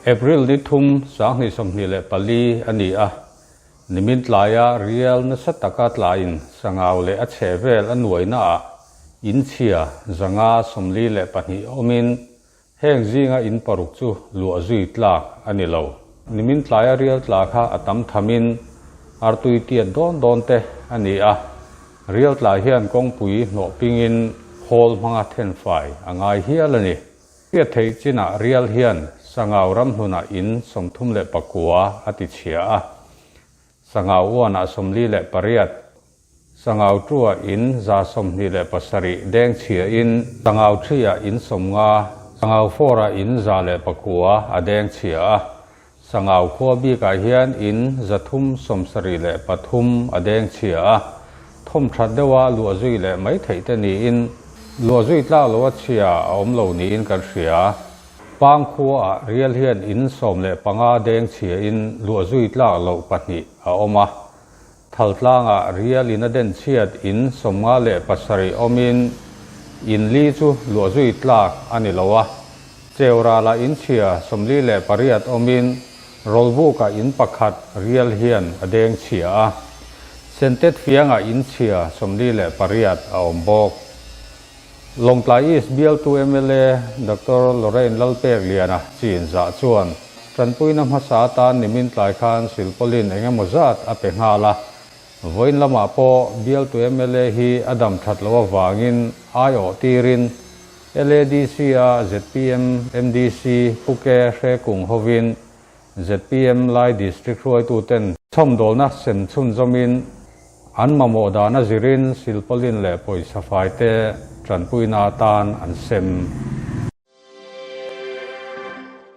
April ni thum 2024 a ni a, nimin tlaia rial nasa taka tlaiin Sangau leh a chhehvel a nuainaah in chhia 542 awmin heng zinga in paruk chu luah zui tlak a ni lo. Nimin tlaia rial tla kha a tam thamin artui tiat dawn dawn te a ni a, rial tla hian kawngpui hnawh pingin khawl hmanga thenfai a ngai hial a ni. Hriat theih chinah rial hian Sangau ramhlunah in 39 a ti chhia a, Sangau uanah 48, Sangau tuah in 127 deng chhia in Sangau thiah in 50, Sangau four-ah in 109 a deng chhia a, Sangau khua bikah hian in 373 a deng chhia a, thawm that deuha luah zui leh mai theih te niin luah zui tlak loa chhia a awm lo niin kan hria. Pang khuaah rial hian in 15 deng chhia in luah zui tlak loh pahnih a awm a. Thaltlangah rial in a den chhiat in 57 awmin in li chu luah zui tlak a ni lo a. Cheural-ah in chhia 48 awmin Rawlbukah in pakhat rial hian a deng chhia a. Sentet fiangah in chhia 48 a awm bawk. Lawngtlai East bialtu mla Doctor Lorraine Lalpekliana chin zah chuan tanpuina hmasa atan nimin tlai khan silpawlin eng emaw zat a pe nghal a. Vawiin lamah pawh bialtu mla hi a dam that loh avangin aiawh tirin LADC a zpm MDC Pu Ke Hrekung hovin zpm Lai District hruaituten chhawmdawlna sem chhunzawmin an mamawh dana zirin silpawlin leh pawisa faite tanpuina atan an sem.